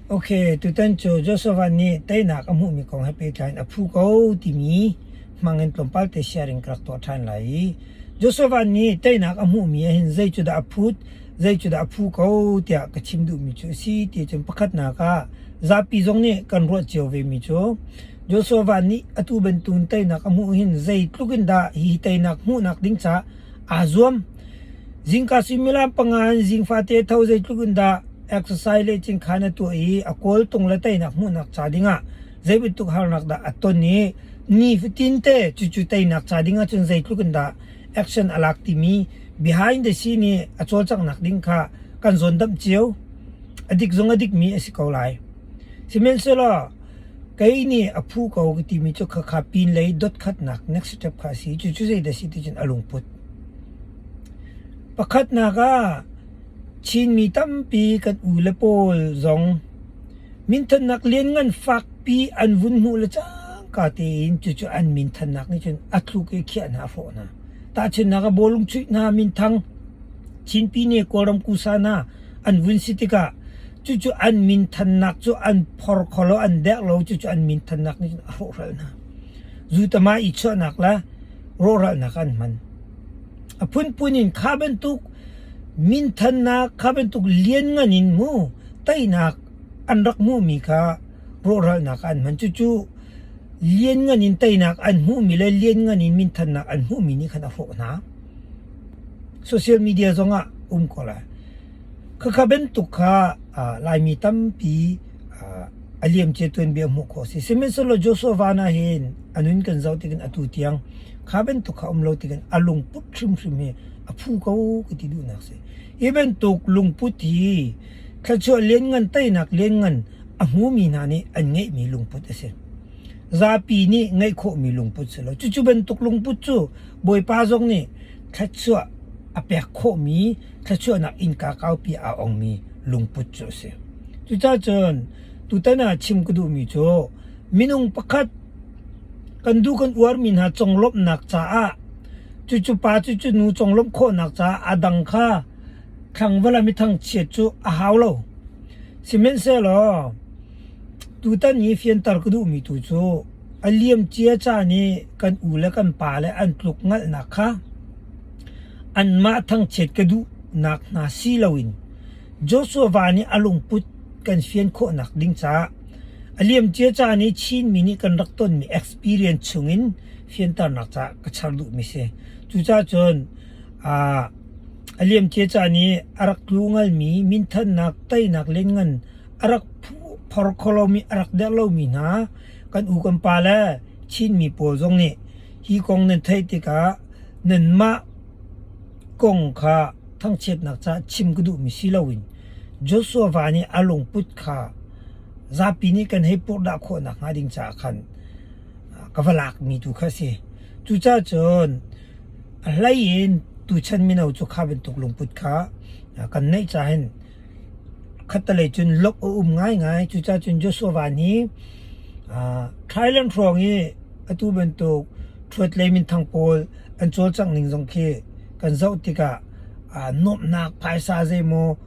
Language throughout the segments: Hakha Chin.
Ok, tutan cu Joshua nih teinak a hmuhmi kong he pehtlai in a phu ko timi hmangin tlawmpal te sharing ka rak tuah ṭhan lai i Joshua nih teinak a hmuhmi ah hin zei cu dah a phut, zei cu dah a phu ko tiah ka chim duhmi cu a si ti cun pakhatnak ah zapi zong nih kan ruah cio vemi cu Joshua nih atu bantukin teinak a hmuh hin zeitluk in dah hi teinak hmuhnak ding caah aa zuam. Zingka suimilam panga in zing fate tho zeitluk in dah exercise le cinkhan a tuah i a kawltung le teinak hmuhnak ca dingah zei bantuk harnak dah a ton i nifatin te cucu teinak ca ding ahcun zeitluk in dah action a lak timi behind the scene i a cawlcanghnak ding kha kan zawndamh cio. A dik zong a dikmi a si ko lai. Sihmanhsehlaw kei nih a phu ko ka timi cu khakha pinlei dotkhatnak next step kha a si. Cucu zeidah a si ti cun a lungput. Pakhatnak ah Chinmi tampi kan u le pawl zong minthannak lianngan fakpi an vun hmuh le cangka tein cucu an minthannak nih cun a tluk i khiah hna a hrawh hna. Tahchunhnak ah bawlung chuih hna minthang Chinpi nih Kawlram kusa hna an vun si tikah cucu an minthannak cu an phor kho lo an dek lo cucu an minthannak nih cun a hrawhral hna. Zutama i chuahnak le rawhralnak an hman. A phunphun in kha bantuk minthannak kha bantuk lianngan in mu teinak an rak hmuhmi kha rawhralnak an hman. Cucu lianngan in teinak an hmuhmi le lianngan in minthannak an hmuhmi nih khan a hrawh hna. Social media zongah um ko lai. Khakha bantuk kha Laimi tampi a liamcia tuanbia hmuh khawh a si. Sihmanhsehlaw Joshua Van ah hin a nun kan zoh tikin atu tiang kha bantuk kha um lo tikin a lungput hrimhrim hi a phu ko ka ti duhnak si. Hi bantuk lungput hi thluachuah lianngan teinak lianngan a hmumi hna nih an ngeihmi lungput a si. Zapi nih ngeih khawhmi lungput si lo. Cucu bantuk lungput cu Bawipa zong nih thluachuah a pek khawhmi thluachuahnak innka kaupi aa ongmi lungput cu a si. Cucaah cun tutan ah chim ka duhmi cu minung pakhat kan duh kan uarmi hna conglawmhnak caah cucu pa cucu nu conglawmh khawhnak caah a dang kha thlangval ah mithangchiat cu a hau lo. Sihmanhsehlaw tutan i fianter ka duhmi tu cu a liamcia caan i kan u le kan pa le an tluk ngalhnak kha anmah thangchiat ka duhnak hna si loin Joshua va nih a lungput kan fian khawhnak ding caah a liamcia caan i Chinmi nih kan rak tonmi experience chungin fianternak caah ka char duhmi si. Cucaah cun a liamcia caan i a rak tlu ngalmi minthannak teinak lianngan a rak phor kho lomi a rak derh lomi hna kan u kan pa le Chinmi pawl zong nih hi kong nan theih tikah nanmah kong kha thangchiatnak caah chim ka duhmi si loin Joshua va nih a lungput kha zapi nih kan hei purhdah khawh nakhnga ding caah khan ka va lakmi tu kha a si. Cucaah cun a hlei in tuchan mino cu kha bantuk lungput kha kan neih caah hin khattelei cun lok a um ngaingai. Cucaah cun Joshua van hi Thailand hrawng i atu bantuk ṭhuatlei minthang pawl an cawlcangh ning zong khi kan zoh tikah nuamhnak phaisa zeimaw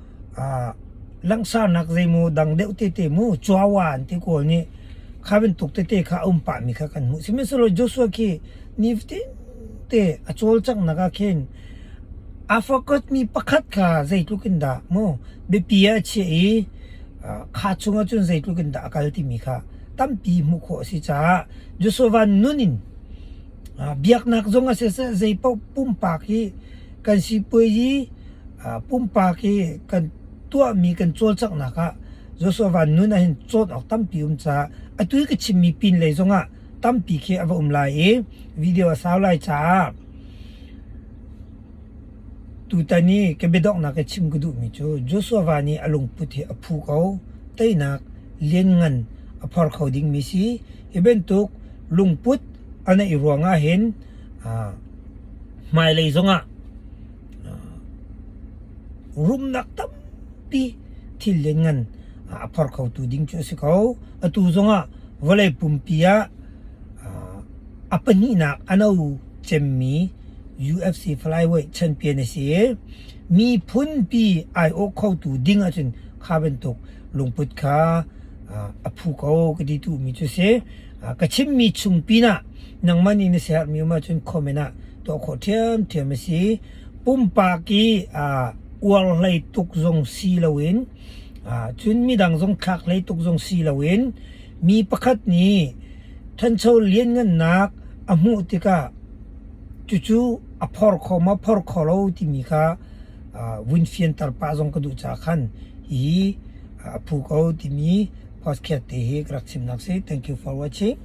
langhsarnak zeimaw dang deuh tete mu cuawa an ti kawl nih kha bantuk tete kha a um pahmi kha kan hmuh. Sihmanhsehlaw Joshua khi nifatin te a cawlcanghnak ah khin a forgot-mi pakhat kha zeitluk in dah mu biapi ah a chiah i kha chungah cun zeitluk in dah a kal timi kha tampi hmuh khawh a si caah Joshua van nun in biaknak zong ah siseh zeipaoh pumpak hi kan sipuazi pumpak hi kan tuahmi kan cawlcanghnak ah Joshua van nun ah hin cawn awk tampi um caah atu i ka chimmi pinlei zongah tampi khi a va um lai i video a sau lai caah tutan i ka biadonghnak i chim ka duhmi cu Joshua va nih a lungput hi a phu ko teinak lianngan a phor kho dingmi si hi bantuk lungput a neih ruangah hin hmailei zongah rumnak tampi thil lianngan a phor khotu ding cu a si ko. Atu zongah vawlei pumpi ah a pahnihnak a no cemmi UFC flyweight champion a si i miphunpi aiawh khotu ding ahcun Kha bantuk lungput kha a phu ko ka ti duhmi cu si. Ka chimmi chung pinah nangmah nih na siaherhmi um ahcun comment ah tuah khawh ṭhiamṭhiam a si. Pumpak i uar hlei tuk zong si loin cun midang zong thlak hlei tuk zong si loin mi pakhat nih ṭhancho lianngannak a hmuh tikah cucu a phor kho maw phor kho lo timi kha vun fianter pah zong ka duh caah khan hi a phu ko timi podcast te hi ka rak chimnak si. Thank you for watching.